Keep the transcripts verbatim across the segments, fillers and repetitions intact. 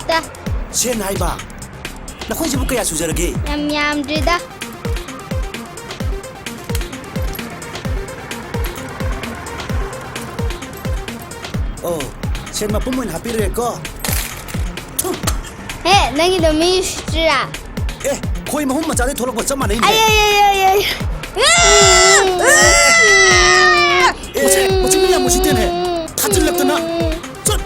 ꯇ꯫ ꯁꯦꯟ ꯍꯥꯏꯕ? ꯅꯈꯣꯏꯁꯤꯕꯨ ꯀꯌꯥ ꯁꯨꯖꯔꯒꯦ? ꯌꯥꯝ ꯌꯥꯝꯗ꯭ꯔꯤꯗ꯫ ꯑꯣ, ꯁꯦꯟ ꯃꯄꯨꯝ ꯑꯣꯏꯅ ꯍꯥꯞꯄꯤꯔꯒꯦꯀꯣ꯫ ꯍꯦ, ꯅꯪꯒꯤꯗꯣ ꯃꯤ ꯎꯁꯤꯠꯇ꯭ꯔꯤꯔꯥ? ꯑꯦ, ꯈꯣꯏ ꯃꯍꯨꯝ ꯃꯆꯥꯗꯩ ꯊꯣꯛꯂꯛꯄ ꯆꯞ ꯃꯥꯟꯅꯩꯅꯦ꯫ ꯑꯩ, ꯑꯩ, ꯑꯩ, ꯑꯩ, ꯑꯩ꯫ ꯑꯦ, ꯁꯦ, ꯃꯁꯤ ꯃꯤ ꯌꯥꯝ ꯎꯁꯤꯠꯇꯦꯅꯦ꯫ ꯊꯥꯖꯤꯜꯂꯛꯇꯅ꯫ ꯆꯠ꯫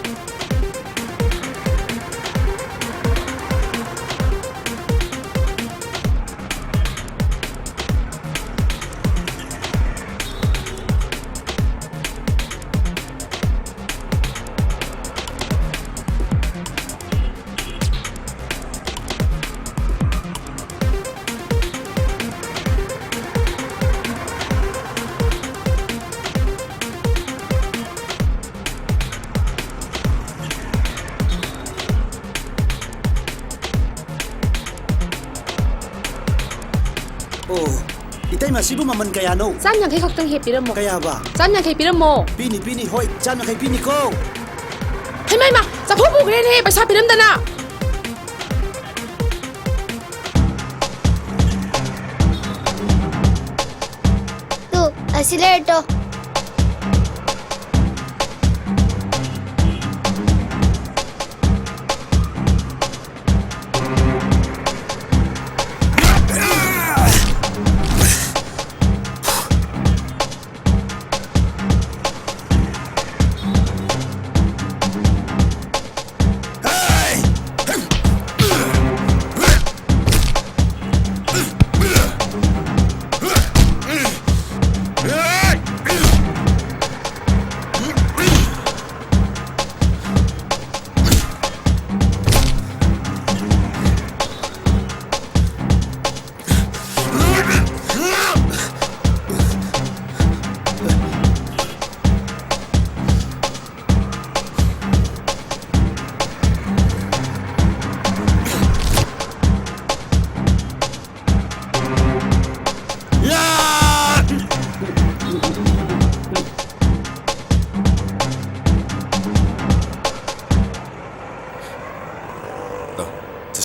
ꯑꯣ, ꯏꯇꯩꯃ, ꯁꯤꯕꯨ ꯃꯃꯜ ꯀꯌꯥꯅꯣ? ꯆꯥꯝ ꯌꯥꯡꯈꯩ ꯈꯛꯇꯪ ꯍꯦꯛ ꯄꯤꯔꯝꯃꯣ꯫ ꯀꯌꯥꯕ? ꯆꯥꯝ ꯌꯥꯡꯈꯩ ꯄꯤꯔꯝꯃꯣ꯫ ꯄꯤꯅꯤ, ꯄꯤꯅꯤ, ꯍꯣꯏ, ꯆꯥꯝ ꯌꯥꯡꯈꯩ ꯄꯤꯅꯤꯀꯣ꯫ ꯍꯩꯃꯥ, ꯍꯩꯃꯥ, ꯆꯥꯊꯣꯛ ꯄꯨꯈ꯭ꯔꯦꯅꯦꯍꯦ, ꯄꯩꯁꯥ ꯄꯤꯔꯝꯗꯅ꯫ ꯇꯨ, ꯑꯁꯤ ꯂꯩꯔꯦ ꯇꯣ꯫